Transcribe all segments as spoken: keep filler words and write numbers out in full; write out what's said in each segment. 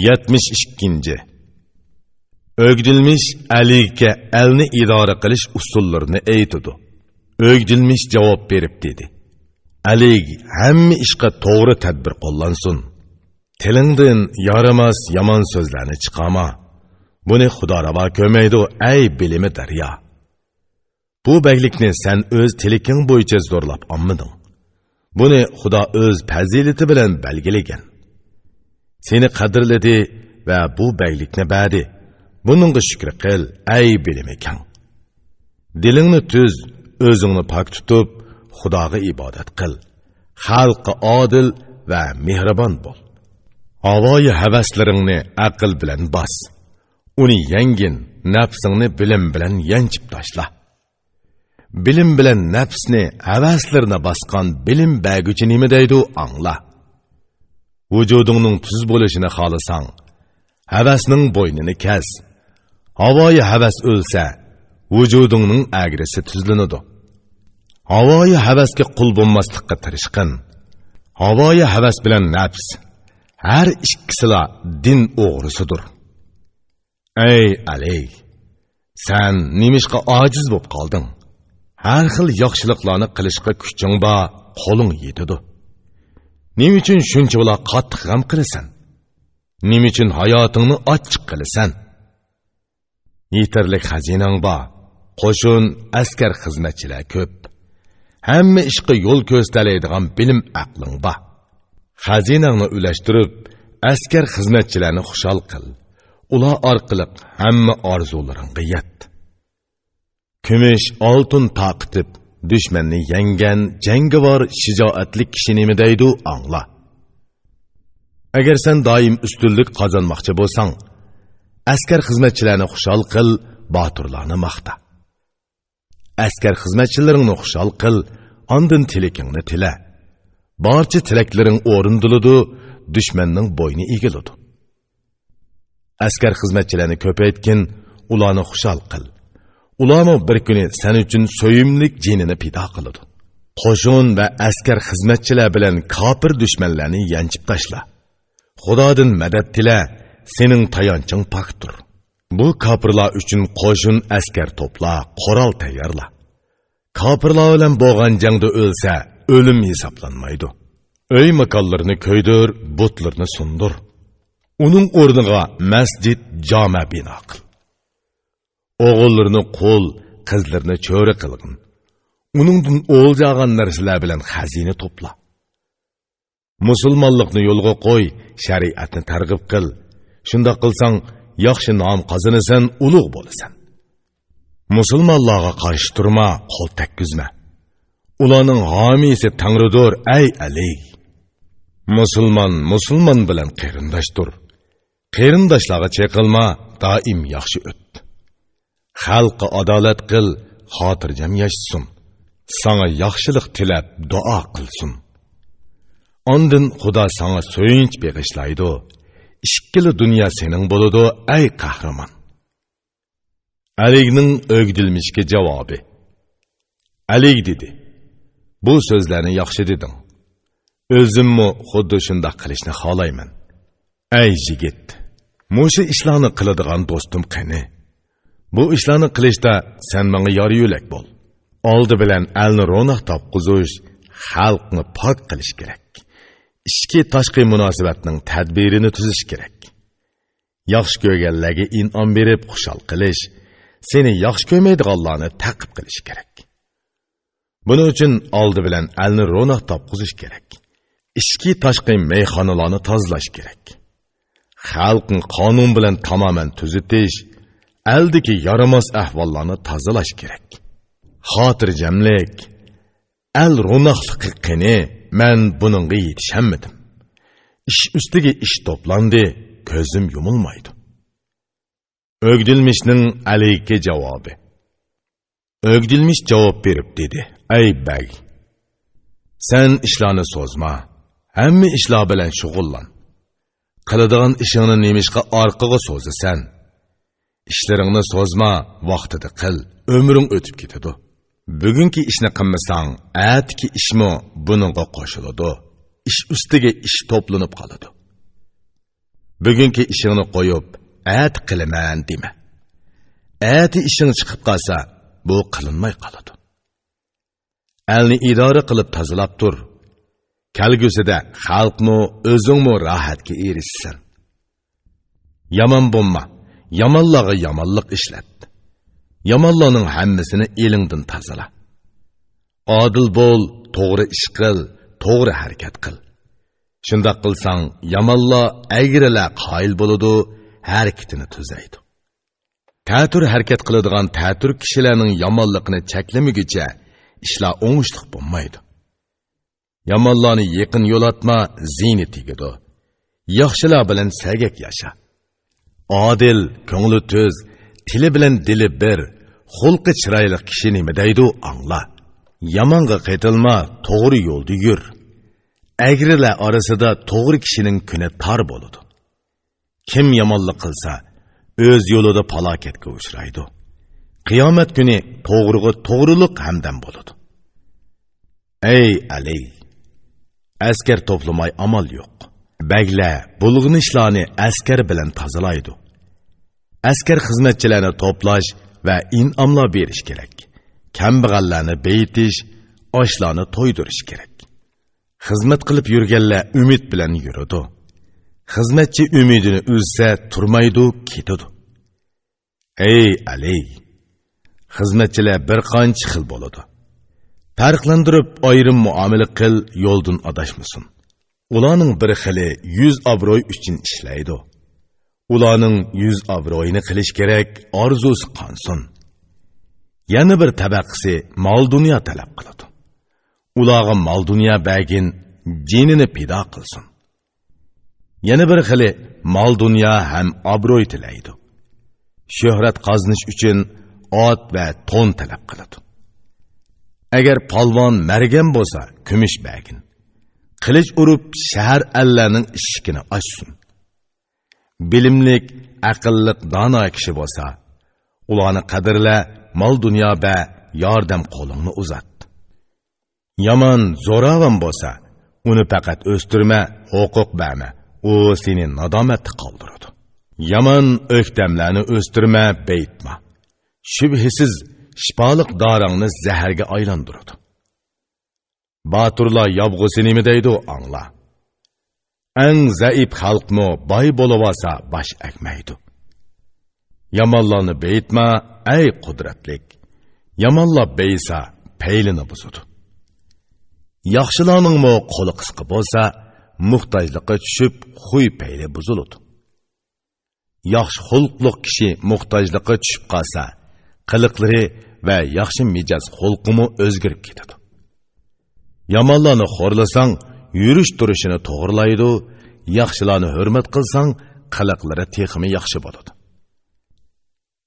يەتمىش ئىككىنچى. ئۆگدۈلمىش ئەلىگە ئەلنى ئىدارە قىلىش ئۇسۇللىرىنى ئېيتىدۇ. ئۆگدۈلمىش جاۋاب بېرىپ دېدى: ئەلىگ، ھەممە ئىشقا توغرا تەدبىر قوللانسۇن. تىلىڭدىن يارىماس يامان سۆزلەرنى چىقارما. بۇنى خۇدا راۋا كۆرمەيدۇ، ئەي بىلىمى دەريا. بۇ بەگلىكنى سەن ئۆز تىلىكىڭ بويىچە زورلاپ ئالمىدىڭ. بۇنى خۇدا ئۆز پەزىلىتى بىلەن بەلگىلىگەن. سېنى قەدىرلىدى ۋە بۇ بەگلىكنى بەردى. بۇنىڭغا شۈكرى قىل، ئەي بىلىمى كەڭ. دىلىڭنى تۈز، ئۆزۈڭنى پاك تۇتۇپ، خۇداغا ئىبادەت قىل. خەلققە ئادىل ۋە مېھرىبان بول. ھاۋايى ھەۋەسلىرىڭنى ئەقىل بىلەن باس. ئۇنى يەڭگىن، نەپسىڭنى بىلىم بىلەن يەنچىپ تاشلا. بىلىم بىلەن نەپسنى، ھەۋەسلىرىنى باسقان بىلىم بەرگۈچى نېمە دەيدۇ، ئاڭلا. ۋۇجۇدۇڭنىڭ تۈز بولۇشىنى خالىساڭ، ھەۋەسنىڭ بوينىنى كەس. ھاۋايى ھەۋەس ئۆلسە، ۋۇجۇدۇڭنىڭ ئەگرىسى تۈزلىنىدۇ. ھاۋايى ھەۋەسكە قۇل بولماسلىققا تىرىشقىن. ھاۋايى ھەۋەس بىلەن نەپس، ھەر ئىككىسىلا دىن ئوغرىسىدۇر. ئەي ئەلى، سەن نېمىشقا ئاجىز بولۇپ قالدىڭ؟ ھەر خىل ياخشىلىقلارنى قىلىشقا كۈچۈڭ بار، قولۇڭ يېتىدۇ. نېمە ئۈچۈن شۇنچىۋالا قاتتىق غەم قىلىسەن؟ نېمە ئۈچۈن ھاياتىڭنى ئاچچىق قىلىسەن؟ يېتەرلىك خەزىنەڭ بار، قوشۇن، ئەسكەر، خىزمەتچىلەر كۆپ. ھەممە ئىشقا يول كۆرسىتەلەيدىغان بىلىم ئەقلىڭ بار. خەزىنەڭنى ئۈلەشتۈرۈپ، ئەسكەر خىزمەتچىلەرنى خۇشال قىل. ئۇلار ئارقىلىق ھەممە ئارزۇلىرىڭغا يەت. كۈمۈش، ئالتۇن تارقىتىپ، دۈشمەننى يەڭگەن جەڭگىۋار، شىجائەتلىك كىشى نېمە دەيدۇ، ئاڭلا. ئەگەر سەن دائىم ئۈستۈنلۈك قازانماقچى بولساڭ، ئەسكەر خىزمەتچىلەرنى خۇشال قىل، باتۇرلارنى ماختا. ئەسكەر خىزمەتچىلىرىڭنى خۇشال قىل، ئاندىن تىلىكىڭنى تىلە. بارچە تىلەكلىرىڭ ئورۇندىلىدۇ، دۈشمەننىڭ بوينى ئېگىلىدۇ. ئەسكەر خىزمەتچىلەرنى كۆپەيتكىن، ئۇلارنى خۇشال قىل. ئۇلارمۇ بىر كۈنى سەن ئۈچۈن سۆيۈملۈك جېنىنى پىدا قىلىدۇ. قوشۇن ۋە ئەسكەر خىزمەتچىلەر بىلەن كاپىر دۈشمەنلەرنى يەنچىپ تاشلا. خۇدادىن مەدەت تىلە، سېنىڭ تايانچىڭ پاكتۇر. بۇ كاپىرلار ئۈچۈن قوشۇن، ئەسكەر توپلا، قورال تەييارلا. كاپىرلار بىلەن بولغان جەڭدە ئۆلسە، ئۆلۈم ھېسابلانمايدۇ. ئۆي ماكانلىرىنى كۆيدۈر، بۇتلىرىنى سۇندۇر. ئۇنىڭ ئورنىغا مەسچىت، جامە بىنا قىل. ئوغۇللىرىنى قۇل، قىزلىرىنى چۆرە قىلغىن. ئۇنىڭدىن ئولجا ئالغان نەرسىلەر بىلەن خەزىنە توپلا. مۇسۇلمانلىقنى يولغا قوي، شەرىئەتنى تەرغىب قىل. شۇنداق قىلساڭ، ياخشى نام قازىنىسەن، ئۇلۇغ بولىسەن. مۇسۇلمانلارغا قارشى تۇرما، قول تەگكۈزمە. ئۇلارنىڭ ھامىيسى تەڭرىدۇر، ئەي ئەلى! مۇسۇلمان مۇسۇلمان بىلەن قېرىنداشتۇر. قېرىنداشلارغا چېقىلما، دائىم ياخشى ئۆت. خەلققە ئادالەت قىل، خاتىرجەم ياشىسۇن. ساڭا ياخشىلىق تىلەپ دۇئا قىلسۇن. ئاندىن خۇدا ساڭا سۆيۈنچ بېغىشلايدۇ. ئىككىلا دۇنيا سېنىڭ بولىدۇ، ئەي قەھرىمان. ئەلىگنىڭ ئۆگدۈلمىشكە جاۋابى. ئەلىگ دېدى: بۇ سۆزلەرنى ياخشى دېدىڭ. ئۆزۈممۇ خۇددى شۇنداق قىلىشنى خالايمەن. ئەي يىگىت، مۇشۇ ئىشلارنى قىلىدىغان دوستۇم قېنى؟ بۇ ئىشلارنى قىلىشتا سەن ماڭا يار يۆلەك بول. ئالدى بىلەن ئەلنى روناق تاپقۇزۇش، خەلقنى پاك قىلىش كېرەك. ئىچكى تاشقى مۇناسىۋەتنىڭ تەدبىرىنى تۈزۈش كېرەك. ياخشى كۆرگەنلەرگە ئىنئام بېرىپ خۇشال قىلىش، سېنى ياخشى كۆرمەيدىغانلارنى تەقىب قىلىش كېرەك. بۇنىڭ ئۈچۈن ئالدى بىلەن ئەلنى روناق تاپقۇزۇش كېرەك. ئىچكى تاشقى مەيخانىلارنى تازىلاش كېرەك. خەلقنى قانۇن بىلەن تامامەن تۈزىتىش، ئەلدىكى يارىماس ئەھۋاللارنى تازىلاش كېرەك. خاتىرجەملىك، ئەل روناقلىقى قېنى؟ مەن بۇنىڭغا يېتىشەلمىدىم. ئىش ئۈستىگە ئىش توپلاندى، كۆزۈم يۇمۇلمايدۇ. ئۆگدۈلمىشنىڭ ئەلىگە جاۋابى. ئۆگدۈلمىش جاۋاب بېرىپ دېدى: ئەي بەگ! سەن ئىشلارنى سوزما، ھەممە ئىشلار بىلەن شۇغۇللان. قىلىدىغان ئىشىڭنى نېمىشقا ئارقىغا سوزىسەن؟ ئىشلىرىڭنى سوزما، ۋاقتىدا قىل، ئۆمرۈڭ ئۆتۈپ كېتىدۇ. بۈگۈنكى ئىشنى قىلمىساڭ، ئەتىكى ئىشمۇ بۇنىڭغا قوشۇلىدۇ. ئىش ئۈستىگە ئىش توپلىنىپ قالىدۇ. بۈگۈنكى ئىشىڭنى قويۇپ، ئەتە قىلىمەن دېمە. ئەتە ئىشىڭ چىقىپ قالسا، بۇ قىلىنماي قالىدۇ. ئەلنى ئىدارە قىلىپ تازىلاپ تۇر. كەلگۈسىدە خەلقمۇ، ئۆزۈڭمۇ راھەتكە ئېرىشىسەن. يامان بولما، يامانلارغا يامانلىق ئىشلەت. يامانلارنىڭ ھەممىسىنى ئېلىڭدىن تازىلا. ئادىل بول، توغرا ئىش قىل، توغرا ھەرىكەت قىل. شۇنداق قىلساڭ، يامانلار، ئەگرىلەر قايىل بولىدۇ، ھەرىكىتىنى تۈزەيدۇ. تەتۈر ھەرىكەت قىلىدىغان تەتۈر كىشىلەرنىڭ يامانلىقىنى چەكلىمىگۈچە ئىشلار ئوڭۇشلۇق بولمايدۇ. يامانلارنى يېقىن يولاتما، زىيىنى تېگىدۇ. ياخشىلار بىلەن سەگەك ياشا. ئادىل، كۆڭلى تۈز، تىلى بىلەن دىلى بىر، خۇلقى چىرايلىق كىشى نېمە دەيدۇ، ئاڭلا. يامانغا قېتىلما، توغرا يولدا يۈر. ئەگرىلەر ئارىسىدا توغرا كىشىنىڭ كۈنى تار بولىدۇ. كىم يامانلىق قىلسا، ئۆز يولىدا پالاكەتكە ئۇچرايدۇ. قىيامەت كۈنى توغرىغا توغرىلىق ھەمدەم بولىدۇ. ئەي ئەلى! ئەسكەر توپلىماي ئامال يوق. بەگلەر بۇلغىنىشلارنى ئەسكەر بىلەن تازىلايدۇ. ئەسكەر خىزمەتچىلەرنى توپلاش ۋە ئىنئاملار بېرىش كېرەك. كەمبەغەللەرنى بېيىتىش، ئاچلارنى تويدۇرۇش كېرەك. خىزمەت قىلىپ يۈرگەنلەر ئۈمىد بىلەن يۈرىدۇ. خىزمەتچى ئۈمىدىنى ئۈزسە، تۇرمايدۇ، كېتىدۇ. ئەي ئەلى! خىزمەتچىلەر بىر قانچە خىل بولىدۇ. پەرقلەندۈرۈپ ئايرىم مۇئامىلە قىل، يولدىن ئاداشمىسۇن. ئۇلارنىڭ بىر خىلى يۈز ئابروي ئۈچۈن ئىشلەيدۇ. ئۇلارنىڭ يۈز ئابرويىنى قىلىش كېرەك، ئارزۇسى قانسۇن. يەنە بىر تەبەقىسى مال-دۇنيا تەلەپ قىلىدۇ. ئۇلارغا مال-دۇنيا بەرگىن، جېنىنى پىدا قىلسۇن. يەنە بىر خىلى مال-دۇنيا ھەم ئابروي تىلەيدۇ. شۆھرەت قازىنىش ئۈچۈن ئات ۋە تون تەلەپ قىلىدۇ. ئەگەر پالۋان مەرگەن بولسا، كۈمۈش بەرگىن. قىلىچ ئۇرۇپ، شەھەر ئەللەرنىڭ ئىشىكىنى ئاچسۇن. بىلىملىك، ئەقىللىق، دانا كىشى بولسا، ئۇلارنى قەدىرلە، مال-دۇنيا بەر، ياردەم قولۇڭنى ئۇزات. يامان، زوراۋان بولسا، ئۇنى پەقەت ئۆستۈرمە، ھوقۇق بەرمە، ئۇ سېنى نادامەتتە قالدۇرىدۇ. يامان ئۆكتەملەرنى ئۆستۈرمە، بېيىتما. شۈبھىسىز، شىپالىق دارىڭنى زەھەرگە ئايلاندۇرىدۇ. باتۇرلار يابغۇسى نېمە دەيدۇ، ئاڭلا. ئەڭ زەئىپ خەلقمۇ باي بولۇۋالسا، باش ئەگمەيدۇ. يامانلارنى بېيىتما، ئەي قۇدرەتلىك! يامانلار بېيىسا، پەيلىنى بۇزىدۇ. ياخشىلارنىڭمۇ قولى قىسقا بولسا، موھتاجلىققا چۈشۈپ، خۇي-پەيلى بۇزۇلىدۇ. ياخشى خۇلقلۇق كىشى موھتاجلىققا چۈشۈپ قالسا، قىلىقلىرى ۋە ياخشى مىجەز خۇلقىمۇ ئۆزگىرىپ كېتىدۇ. يامانلارنى خورلىساڭ، يۈرۈش-تۇرۇشىنى توغرىلايدۇ، ياخشىلارنى ھۆرمەت قىلساڭ، قىلىقلىرى تېخىمۇ ياخشى بولىدۇ.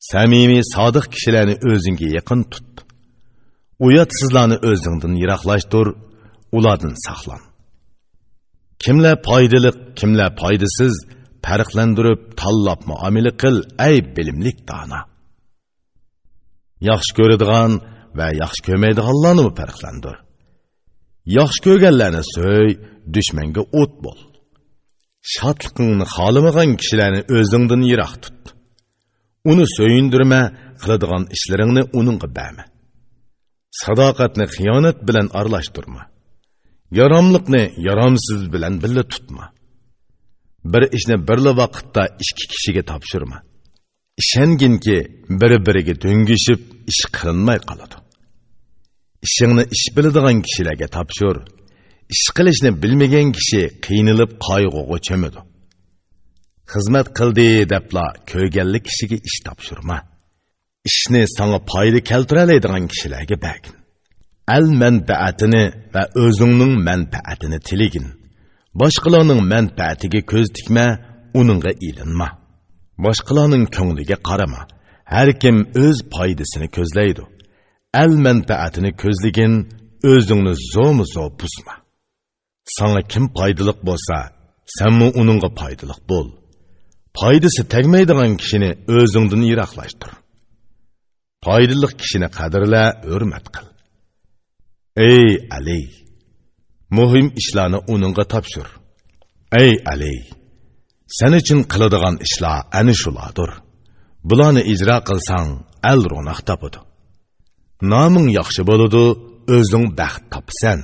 سەمىمىي، سادىق كىشىلەرنى ئۆزۈڭگە يېقىن تۇت. ئۇياتسىزلارنى ئۆزۈڭدىن يىراقلاشتۇر، ئۇلاردىن ساقلان. كىملەر پايدىلىق، كىملەر پايدىسىز، پەرقلەندۈرۈپ، تاللاپ مۇئامىلە قىل، ئەي بىلىملىك دانا! ياخشى كۆرىدىغان ۋە ياخشى كۆرمەيدىغانلارنىمۇ پەرقلەندۈر. ياخشى كۆرگەنلەرنى سۆي، دۈشمەنگە ئوت بول. شادلىقىڭنى خالىمىغان كىشىلەرنى ئۆزۈڭدىن يىراق تۇت. ئۇنى سۆيۈندۈرمە، قىلىدىغان ئىشلىرىڭنى ئۇنىڭغا بەرمە. ساداقەتنى خىيانەت بىلەن ئارىلاشتۇرما. ياراملىقنى يارامسىز بىلەن بىللە تۇتما. بىر ئىشنى بىرلا ۋاقىتتا ئىككى كىشىگە تاپشۇرما. ئىشەنگىنكى، بىر-بىرىگە دۆڭگىشىپ، ئىش قىلىنماي قالىدۇ. ئىشىڭنى ئىش بىلىدىغان كىشىلەرگە تاپشۇر. ئىش قىلىشنى بىلمىگەن كىشى قىينىلىپ قايغۇغا چۆمىدۇ. خىزمەت قىلدى دەپلا كۆرگەنلىك كىشىگە ئىش تاپشۇرما. ئىشنى ساڭا پايدا كەلتۈرەلەيدىغان كىشىلەرگە بەرگىن. ئەل مەنپەئەتىنى ۋە ئۆزۈڭنىڭ مەنپەئەتىنى تىلىگىن. باشقىلارنىڭ مەنپەئەتىگە كۆز تىكمە، ئۇنىڭغا ئېلىنما. باشقىلارنىڭ كۆڭلىگە قارىما. ھەر كىم ئۆز پايدىسىنى كۆزلەيدۇ. ئەل مەنپەئەتىنى كۆزلىگىن، ئۆزۈڭنى زورمۇ زور بۇزما. ساڭا كىم پايدىلىق بولسا، سەنمۇ ئۇنىڭغا پايدىلىق بول. پايدىسى تەگمەيدىغان كىشىنى ئۆزۈڭدىن يىراقلاشتۇر. پايدىلىق كىشىنى قەدىرلە، ھۆرمەت قىل. ئەي ئەلى! مۇھىم ئىشلارنى ئۇنىڭغا تاپشۇر. ئەي ئەلى! سەن ئۈچۈن قىلىدىغان ئىشلار ئەنە شۇلاردۇر. بۇلارنى ئىجرا قىلساڭ، ئەل روناق تاپىدۇ. نامىڭ ياخشى بولىدۇ، ئۆزۈڭ بەخت تاپىسەن.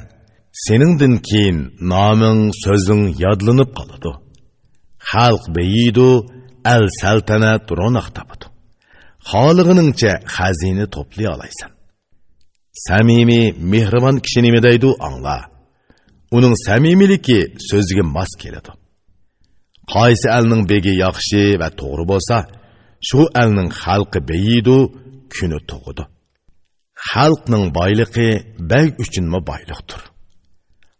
سېنىڭدىن كېيىن نامىڭ، سۆزۈڭ يادلىنىپ قالىدۇ. خەلق بېيىيدۇ، ئەل سەلتەنەت روناق تاپىدۇ. خالىغىنىڭچە خەزىنە توپلىيالايسەن. سەمىمىي، مېھرىبان كىشى نېمە دەيدۇ، ئاڭلا. ئۇنىڭ سەمىمىيلىكى سۆزىگە ماس كېلىدۇ. قايسى ئەلنىڭ بېگى ياخشى ۋە توغرا بولسا، شۇ ئەلنىڭ خەلقى بېيىيدۇ، كۈنى تۇغىدۇ. خەلقنىڭ بايلىقى بەگ ئۈچۈنمۇ بايلىقتۇر.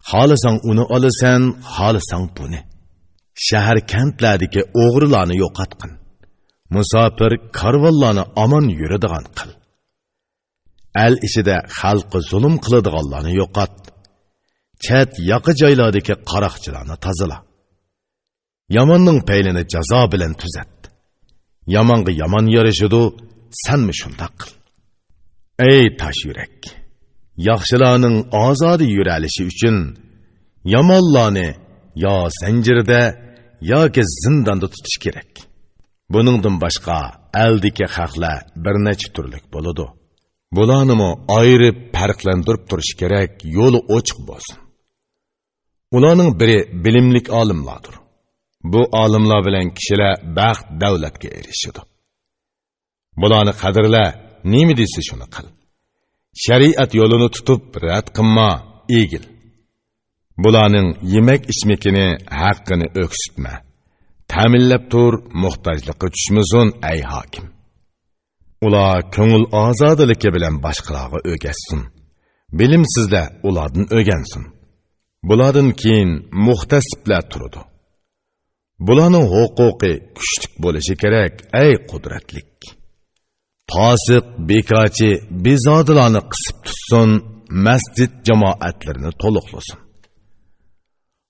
خالىساڭ ئۇنى ئالىسەن، خالىساڭ بۇنى. شەھەر-كەنتلەردىكى ئوغرىلارنى يوقاتقىن. مۇساپىر كارۋانلارنى ئامان يۈرىدىغان قىل. ئەل ئىچىدە خەلققە زۇلۇم قىلىدىغانلارنى يوقات. چەت ياقا جايلاردىكى قاراقچىلارنى تازىلا. ياماننىڭ پەيلىنى جازا بىلەن تۈزەت. يامانغا يامان يارىشىدۇ، سەنمۇ شۇنداق قىل. ئەي تاش يۈرەك! ياخشىلارنىڭ ئازادە يۈرەلىشى ئۈچۈن يامانلارنى يا زەنجىردە ياكى زىنداندا تۇتۇش كېرەك. بۇنىڭدىن باشقا ئەلدىكى خەقلەر بىر نەچچە تۈرلۈك بولىدۇ. بۇلارنىمۇ ئايرىپ پەرقلەندۈرۈپ تۇرۇش كېرەك، يولى ئوچۇق بولسۇن. ئۇلارنىڭ بىرى بىلىملىك ئالىملاردۇر. بۇ ئالىملار بىلەن كىشىلەر بەخت-دەۋلەتكە ئېرىشىدۇ. بۇلارنى قەدىرلە، نېمە دېسە شۇنى قىل. شەرىئەت يولىنى تۇتۇپ رەت قىلما، ئېگىل. بۇلارنىڭ يېمەك-ئىچمىكىنى، ھەققىنى ئۆكسۈتمە. تەمىنلەپ تۇر، موھتاجلىققا چۈشمىسۇن، ئەي ھاكىم. ئۇلار كۆڭۈل ئازادىلىكى بىلەن باشقىلارغا ئۆگەتسۇن. بىلىمسىزلەر ئۇلاردىن ئۆگەنسۇن. بۇلاردىن كېيىن مۇھتەسىپلەر تۇرىدۇ. بۇلارنىڭ ھوقۇقى كۈچلۈك بولۇشى كېرەك، ئەي قۇدرەتلىك. پاسىق، بىكارچى، بىزادىلارنى قىسىپ تۇتسۇن، مەسچىت جامائەتلىرىنى تولۇقلىسۇن.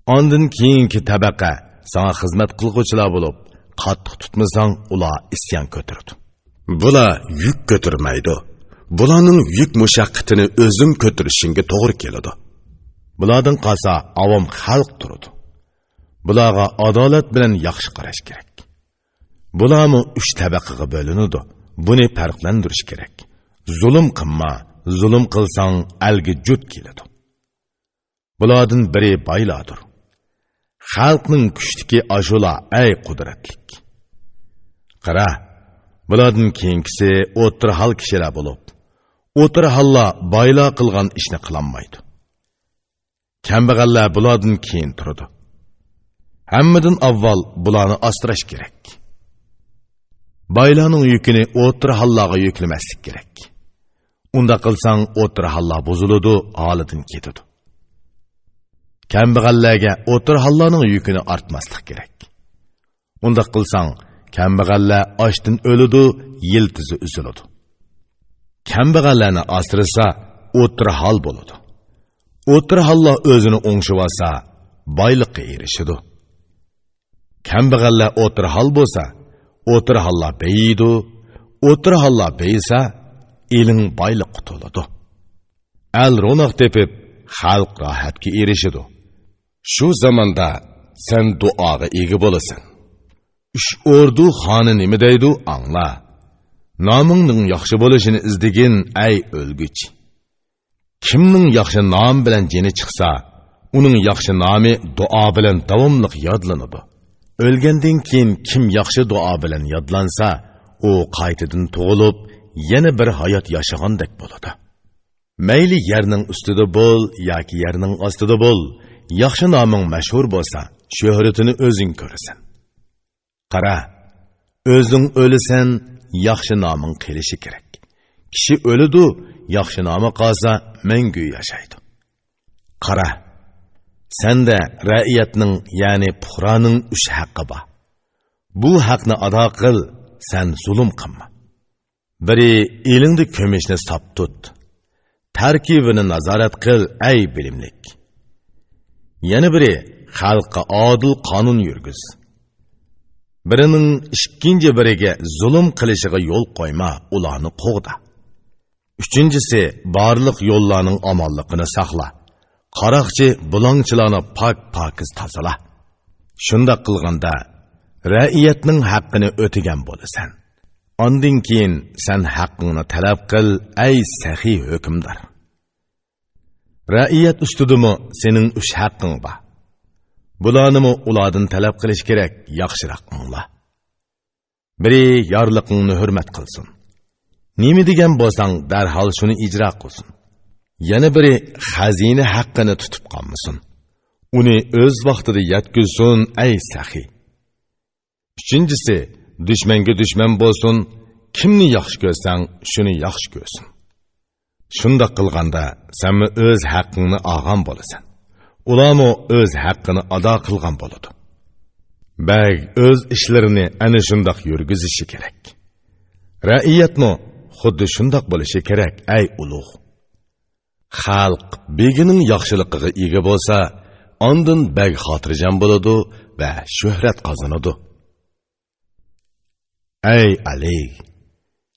ئاندىن كېيىنكى تەبەقە ساڭا خىزمەت قىلغۇچىلار بولۇپ، قاتتىق تۇتمىساڭ، ئۇلار ئىسيان كۆتۈرىدۇ. بۇلار يۈك كۆتۈرمەيدۇ. بۇلارنىڭ يۈك مۇشەققىتىنى ئۆزۈڭ كۆتۈرۈشۈڭگە توغرا كېلىدۇ. بۇلاردىن قالسا ئاۋام خەلق تۇرىدۇ. بۇلارغا ئادالەت بىلەن ياخشى قاراش كېرەك. بۇلارمۇ ئۈچ تەبەقىگە بۆلۈنىدۇ. بۇنى پەرقلەندۈرۈش كېرەك. زۇلۇم قىلما، زۇلۇم قىلساڭ ئەلگە جۇت كېلىدۇ. بۇلاردىن بىرى بايلاردۇر. خەلقنىڭ كۈچلۈكى ئاشۇلا، ئەي قۇدرەتلىك. قارا، بۇلاردىن كېيىنكىسى ئوتتۇرا ھال كىشىلەر بولۇپ، ئوتتۇرا ھاللار بايلار قىلغان ئىشنى قىلالمايدۇ. كەمبەغەللەر بۇلاردىن كېيىن تۇرىدۇ. ھەممىدىن ئاۋۋال بۇلارنى ئاسراش كېرەك. بايلارنىڭ يۈكىنى ئوتتۇرا ھاللارغا يۈكلىمەسلىك كېرەك. ئۇنداق قىلساڭ، ئوتتۇرا ھاللار بۇزۇلىدۇ، ھالىدىن كېتىدۇ. كەمبەغەللەرگە ئوتتۇرا ھاللارنىڭ يۈكىنى ئارتماسلىق كېرەك. ئۇنداق قىلساڭ، كەمبەغەللەر ئاچتىن ئۆلىدۇ، يىلتىزى ئۈزۈلىدۇ. كەمبەغەللەرنى ئاسرىسا، ئوتتۇرا ھال بولىدۇ. ئوتتۇرا ھاللار ئۆزىنى ئوڭشىۋالسا، بايلىققا ئېرىشىدۇ. كەمبەغەللەر ئوتتۇرا ھال بولسا، ئوتتۇرا ھاللار بېيىيدۇ، ئوتتۇرا ھاللار بېيىسا، ئېلىڭ بايلىققا تولىدۇ. ئەل روناق تېپىپ، خەلق راھەتكە ئېرىشىدۇ. شۇ زاماندا سەن دۇئاغا ئىگە بولىسەن. ئۈچ ئوردۇ خانى نېمە دەيدۇ، ئاڭلا. نامىڭنىڭ ياخشى بولۇشىنى ئىزدىگىن، ئەي ئۆلگۈچ. كىمنىڭ ياخشى نامى بىلەن جېنى چىقسا، ئۇنىڭ ياخشى نامى دۇئا بىلەن داۋاملىق يادلىنىدۇ. ئۆلگەندىن كېيىن كىم ياخشى دۇئا بىلەن يادلانسا، ئۇ قايتىدىن تۇغۇلۇپ، يەنە بىر ھايات ياشىغاندەك بولىدۇ. مەيلى يەرنىڭ ئۈستىدە بول ياكى يەرنىڭ ئاستىدا بول، ياخشى نامىڭ مەشھۇر بولسا، شۆھرىتىنى ئۆزۈڭ كۆرىسەن. قارا، ئۆزۈڭ ئۆلىسەن، ياخشى نامىڭ قېلىشى كېرەك. كىشى ئۆلىدۇ، ياخشى نامى قالسا، مەڭگۈ ياشايدۇ. قارا، سەندە رەئىيەتنىڭ، يەنى پۇقرانىڭ ئۈچ ھەققى بار. بۇ ھەقنى ئادا قىل، سەن زۇلۇم قىلما. بىرى، ئېلىڭدە كۈمۈشنى ساپ تۇت. تەركىبىنى نازارەت قىل، ئەي بىلىملىك. يەنە بىرى، خەلققە ئادىل قانۇن يۈرگۈز. بىرىنىڭ ئىككىنچى بىرىگە زۇلۇم قىلىشىغا يول قويما، ئۇلارنى قوغدا. ئۈچىنچىسى، بارلىق يوللارنىڭ ئامانلىقىنى ساقلا. قاراقچى، بۇلاڭچىلارنى پاك-پاكىز تازىلا. شۇنداق قىلغاندا، رەئىيەتنىڭ ھەققىنى ئۆتىگەن بولىسەن. ئاندىن كېيىن سەن ھەققىڭنى تەلەپ قىل، ئەي سەخىي ھۆكۈمدار. رەئىيەت ئۈستىدىمۇ سېنىڭ ئۈچ ھەققىڭ بار. بۇلارنىمۇ ئۇلاردىن تەلەپ قىلىش كېرەك، ياخشىراق ئاڭلا. بىرى يارلىقىڭنى ھۆرمەت قىلسۇن. نېمە دېگەن بولساڭ، دەرھال شۇنى ئىجرا قىلسۇن. يەنە بىرى خەزىنە ھەققىنى تۇتۇپ قالمىسۇن. ئۇنى ئۆز ۋاقتىدا يەتكۈزسۇن، ئەي سەخىي. ئۈچىنچىسى، دۈشمەنگە دۈشمەن بولسۇن، كىمنى ياخشى كۆرسەڭ، شۇنى ياخشى كۆرسۇن. شۇنداق قىلغاندا، سەنمۇ ئۆز ھەققىڭنى ئالغان بولىسەن. ئۇلارمۇ ئۆز ھەققىنى ئادا قىلغان بولىدۇ. بەگ ئۆز ئىشلىرىنى ئەنە شۇنداق يۈرگۈزۈشى كېرەك. رەئىيەتمۇ خۇددى شۇنداق بولۇشى كېرەك، ئەي ئۇلۇغ. خەلق بېگىنىڭ ياخشىلىقىغا ئىگە بولسا، ئاندىن بەگ خاتىرجەم بولىدۇ ۋە شۆھرەت قازىنىدۇ. ئەي ئەلى،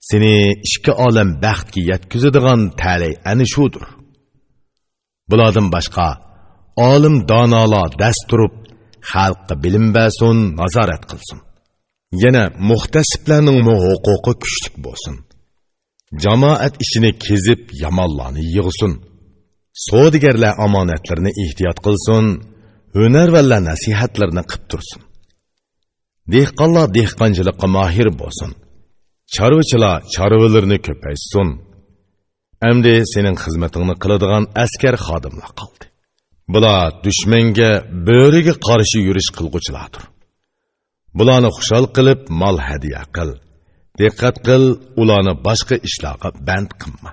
سېنى ئىككى ئالەم بەختكە يەتكۈزىدىغان تەلەي ئەنە شۇدۇر. بۇلاردىن باشقا، ئالىم دانالار دەس تۇرۇپ، خەلققە بىلىم بەرسۇن، نازارەت قىلسۇن. يەنە مۇھتەسىپلەرنىڭمۇ ھوقۇقى كۈچلۈك بولسۇن. جامائەت ئىچىنى كېزىپ، يامانلارنى يىغسۇن. سودىگەرلەر ئامانەتلىرىنى ئېھتىيات قىلسۇن، ھۈنەرۋەنلەر نەسىھەتلىرىنى قىپ تۇرسۇن. دېھقانلار دېھقانچىلىققا ماھىر بولسۇن. چارۋىچىلار چارۋىلىرىنى كۆپەيتسۇن. ئەمدى سېنىڭ خىزمىتىڭنى قىلىدىغان ئەسكەر خادىملار قالدى. بۇلار دۈشمەنگە، بۆرىگە قارشى يۈرۈش قىلغۇچىلاردۇر. بۇلارنى خۇشال قىلىپ، مال ھەدىيە قىل. دىققەت قىل، ئۇلارنى باشقا ئىشلارغا بەند قىلما.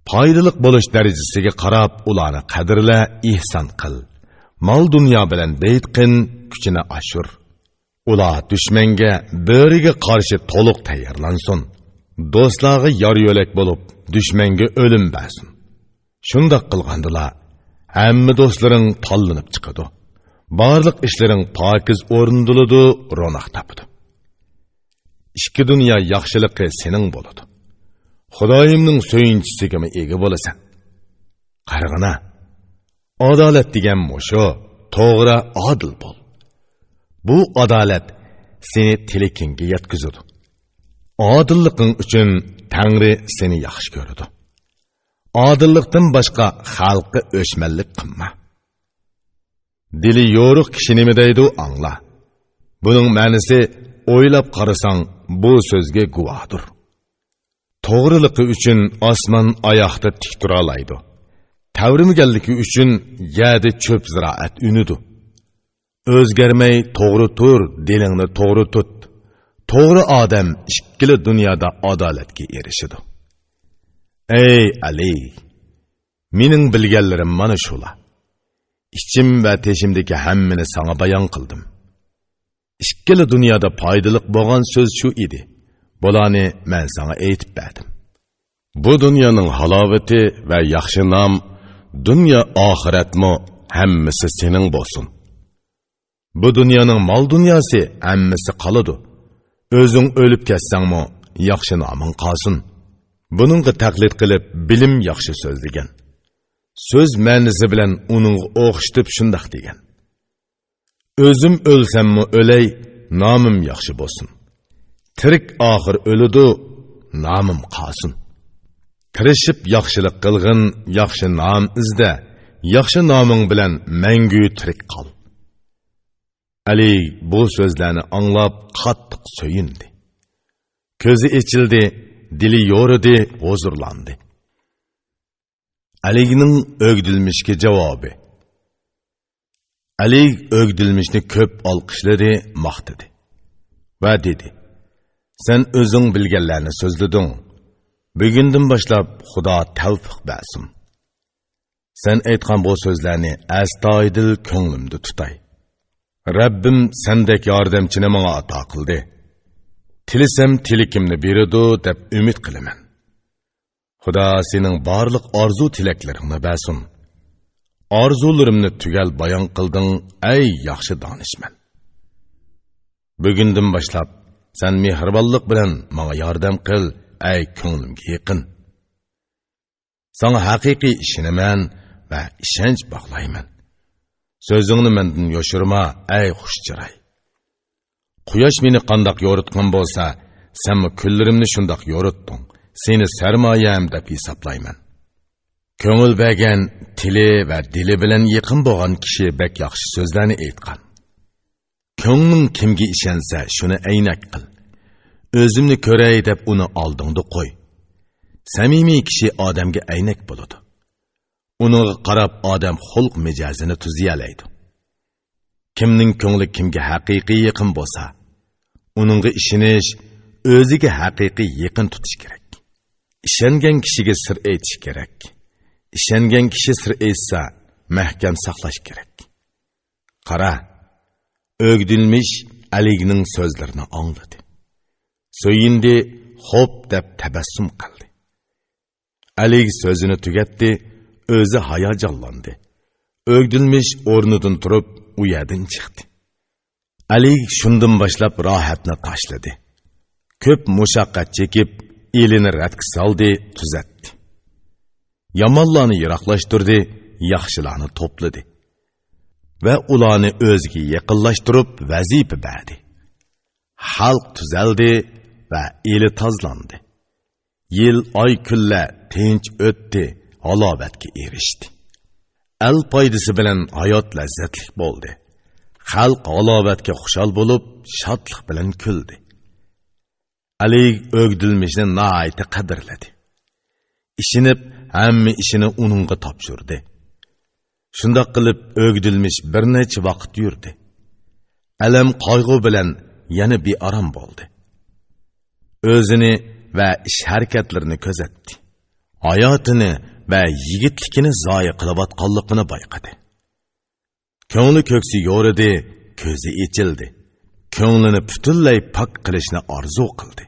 پايدىلىق بولۇش دەرىجىسىگە قاراپ، ئۇلارنى قەدىرلە، ئېھسان قىل. مال-دۇنيا بىلەن بېيىتقىن، كۈچىنى ئاشۇر. ئۇلار دۈشمەنگە، بۆرىگە قارشى تولۇق تەييارلانسۇن. دوستلارغا يار-يۆلەك بولۇپ، دۈشمەنگە ئۆلۈم بەرسۇن. شۇنداق قىلغاندىلا، ھەممە دوستلىرىڭ تاللىنىپ چىقىدۇ. بارلىق ئىشلىرىڭ پاكىز ئورۇندىلىدۇ، روناق تاپىدۇ. ئىككى دۇنيا ياخشىلىقى سېنىڭ بولىدۇ. خۇدايىمنىڭ سۆيۈنچىسىگىمۇ ئىگە بولىسەن. قارىغىنا، ئادالەت دېگەن مۇشۇ، توغرا، ئادىل بول. بۇ ئادالەت سېنى تىلىكىڭگە يەتكۈزىدۇ. ئادىللىقىڭ ئۈچۈن تەڭرى سېنى ياخشى كۆرىدۇ. ئادىللىقتىن باشقا خەلققە ئۆچمەنلىك قىلما. دىلى يورۇق كىشى نېمە دەيدۇ، ئاڭلا. بۇنىڭ مەنىسى، ئويلاپ قارىساڭ، بۇ سۆزگە گۇۋاھدۇر. توغرىلىقى ئۈچۈن ئاسمان ئاياقتا تىك تۇرالايدۇ. تەۋرىمىگەنلىكى ئۈچۈن يەردە چۆپ زىرائەت ئۈنىدۇ. ئۆزگەرمەي توغرا تۇر، دىلىڭنى توغرا تۇت. توغرا ئادەم ئىككىلا دۇنيادا ئادالەتكە ئېرىشىدۇ. ئەي ئەلى! مېنىڭ بىلگەنلىرىم مانا شۇلار. ئىچىم ۋە تېشىمدىكى ھەممىنى ساڭا بايان قىلدىم. ئىككىلا دۇنيادا پايدىلىق بولغان سۆز شۇ ئىدى. بۇلارنى مەن ساڭا ئېيتىپ بەردىم. بۇ دۇنيانىڭ ھالاۋىتى ۋە ياخشى نام، دۇنيا ئاخىرەتمۇ ھەممىسى سېنىڭ بولسۇن. بۇ دۇنيانىڭ مال-دۇنياسى ھەممىسى قالىدۇ. ئۆزۈڭ ئۆلۈپ كەتسەڭمۇ ياخشى نامىڭ قالسۇن. بۇنىڭغا تەقلىد قىلىپ بىلىم ياخشى سۆزلىگەن. سۆز مەنىسى بىلەن ئۇنىڭغا ئوخشىتىپ شۇنداق دېگەن. ئۆزۈم ئۆلسەممۇ ئۆلەي، نامىم ياخشى بولسۇن. تىرىك ئاخىر ئۆلىدۇ، نامىم قالسۇن. تىرىشىپ ياخشىلىق قىلغىن، ياخشى نام ئىزدە، ياخشى نامىڭ بىلەن مەڭگۈ تىرىك قال. ئەلى بۇ سۆزلەرنى ئاڭلاپ قاتتىق سۆيۈندى. كۆزى ئېچىلدى، دىلى يورۇدى، ھۇزۇرلاندى. ئەلىگنىڭ ئۆگدۈلمىشكە جاۋابى. ئەلىگ ئۆگدۈلمىشنى كۆپ ئالقىشلىدى، ماختىدى ۋە دېدى: سەن ئۆزۈڭ بىلگەنلەرنى سۆزلىدىڭ. بۈگۈندىن باشلاپ خۇدا تەۋپىق بەرسۇن. سەن ئېيتقان بۇ سۆزلەرنى ئەستايىدىل كۆڭلۈمدە تۇتاي. رەببىم سەندەك ياردەمچىنى ماڭا ئاتا قىلدى. تىلىسەم تىلىكىمنى بېرىدۇ دەپ ئۈمىد قىلىمەن. خۇدا سېنىڭ بارلىق ئارزۇ تىلەكلىرىڭنى بەرسۇن. ئارزۇلىرىمنى تۈگەل بايان قىلدىڭ، ئەي ياخشى دانىشمەن. بۈگۈندىن باشلاپ سەن مېھرىبانلىق بىلەن ماڭا ياردەم قىل، ئەي كۆڭلۈمگە يېقىن. ساڭا ھەقىقىي ئىشىنىمەن ۋە ئىشەنچ باغلايمەن. سۆزۈڭنى مەندىن يوشۇرما، ئەي خۇش چىراي. قۇياش مېنى قانداق يورۇتقان بولسا، سەنمۇ كۈنلىرىمنى شۇنداق يورۇتتۇڭ. سېنى سەرمايەم دەپ ھېسابلايمەن. كۆڭۈل بەرگەن تىلى ۋە دىلى بىلەن يېقىن بولغان كىشى بەك ياخشى سۆزلەرنى ئېيتقان. كۆڭلۈڭ كىمگە ئىشەنسە، شۇنى ئەينەك قىل. ئۆزۈمنى كۆرەي دەپ ئۇنى ئالدىڭدا قوي. سەمىمىي كىشى ئادەمگە ئەينەك بولىدۇ. ئۇنىڭغا قاراپ ئادەم خۇلق مىجەزىنى تۈزىيەلەيدۇ. كىمنىڭ كۆڭلى كىمگە ھەقىقىي يېقىن بولسا، ئۇنىڭغا ئىشىنىش، ئۆزىگە ھەقىقىي يېقىن تۇتۇش كېرەك. ئىشەنگەن كىشىگە سىر ئېيتىش كېرەك. ئىشەنگەن كىشى سىر ئېيتسا، مەھكەم ساقلاش كېرەك. قارا، ئۆگدۈلمىش ئەلىگنىڭ سۆزلىرىنى ئاڭلىدى. سۆيۈندى، خوپ دەپ تەبەسسۇم قىلدى. ئەلىگ سۆزىنى تۈگەتتى، ئۆزى ھاياجانلاندى. ئۆگدۈلمىش ئورنىدىن تۇرۇپ، ئۇ يەردىن چىقتى. ئەلىگ شۇندىن باشلاپ راھەتنى تاشلىدى. كۆپ مۇشەققەت چېكىپ، ئېلىنى رەتكە سالدى، تۈزەتتى. يامانلارنى يىراقلاشتۇردى، ياخشىلارنى توپلىدى. ۋە ئۇلارنى ئۆزىگە يېقىنلاشتۇرۇپ ۋەزىپە بەردى. خەلق تۈزەلدى ۋە ئېلى تازىلاندى. يىل، ئاي، كۈنلەر تىنچ ئۆتتى، ھالاۋەتكە ئېرىشتى. ئەل پايدىسى بىلەن ھايات لەززەتلىك بولدى. خەلق ھالاۋەتكە خۇشال بولۇپ، شادلىق بىلەن كۈلدى. ئەلىگ ئۆگدۈلمىشنى ناھايىتى قەدىرلىدى. ئىشىنىپ، ھەممە ئىشىنى ئۇنىڭغا تاپشۇردى. شۇنداق قىلىپ، ئۆگدۈلمىش بىر نەچچە ۋاقىت يۈردى. ئەلەم، قايغۇ بىلەن يەنە بىئارام بولدى. ئۆزىنى ۋە ئىش-ھەرىكەتلىرىنى كۆزەتتى. ھاياتىنى ۋە يىگىتلىكىنى زايە قىلىۋاتقانلىقىنى بايقىدى. كۆڭلى كۆكسى يورىدى، كۆزى ئېچىلدى. كۆڭلىنى پۈتۈنلەي پاك قىلىشنى ئارزۇ قىلدى.